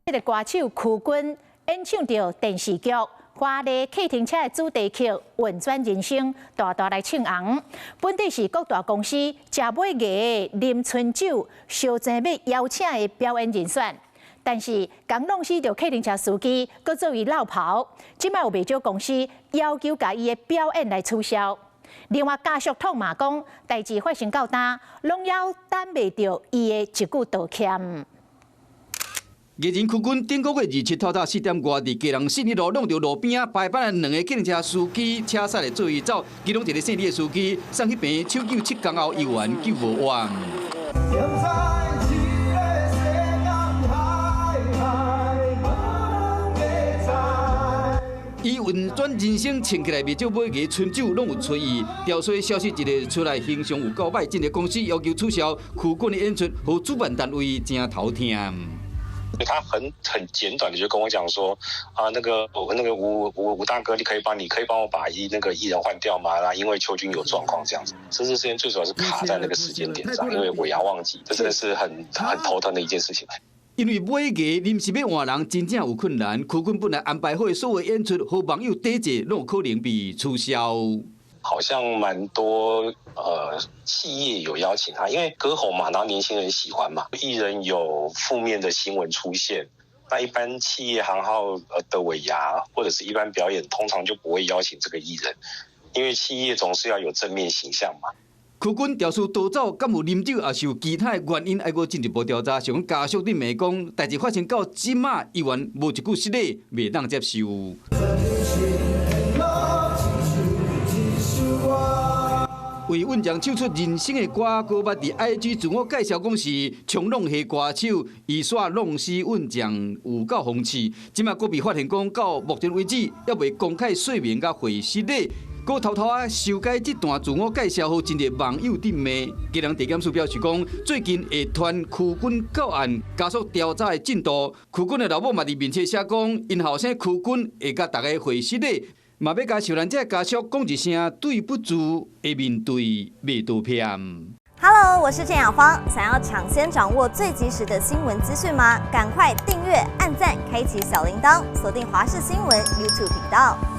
這个歌手許君演唱著電視劇《華麗客廳車》的主題曲《運轉人生》，大大來唱紅。本底是各大公司食尾牙的啉春酒，相爭欲邀請的表演人選，但是共弄死著客廳車司機，閣做伊落跑。這擺有袂少公司要求共伊的表演來取消。另外家屬痛罵講，代誌發生到今，攏猶等袂著伊的一句道歉。藝人許君頂個月27透早4點外，佇基隆信義路弄著路邊仔排班的兩个計程車司機車駛來做伊走，其中一个姓李的司機送去病院搶救7工後，猶原救無活。伊運轉人生穿起來袂少尾牙春酒攏有揣伊，調查消息一个出來，形象有夠歹，真濟公司要求取消許君的演出，予主辦單位誠頭疼。他很簡短的就跟我講說，啊，那個那個吳吳吳大哥，你可以幫我把那個藝人換掉嗎？那因為邱軍有狀況這樣子，這次時間最主要是卡在那個時間點上，因為尾牙旺季，這真的是很頭疼的一件事情。因為尾牙臨時欲換人，真正有困難。許君本來安排好的所有演出予網友抵債，攏有可能被取消。好像蠻多企業有邀請他，因為歌紅嘛，然後年輕人喜歡嘛。藝人有負面的新聞出現，那一般企業行號的尾牙或者是一般表演，通常就不會邀請這個藝人，因為企業總是要有正面形象嘛。許君肇事逃走，敢有啉酒，抑是有其他的原因，猶閣進一步調查。像家屬佇罵講，代誌發生到這馬，猶原無一句失禮，袂當接受。為韻醬唱出人生的歌，閣捌佇 IG 自我介紹講是衝浪系歌手，伊煞弄死韻醬有夠諷刺。這馬閣被發現講到目前為止，猶未公開說明佮回失禮，閣偷偷仔修改這段自我介紹，予真濟網友佇罵。基隆地檢署表示講，最近會傳許君到案，加速調查的進度。許君的老母嘛佇面冊寫講，𪜶後生許君會共大家回失禮。嘛欲共受難者家屬講一聲對不住，會面對袂道歉。 Hello，我是鄭雅芳，想要搶先掌握最及時的新聞資訊嗎？趕快訂閱、按讚、開啟小鈴鐺，鎖定華視新聞 YouTube 頻道。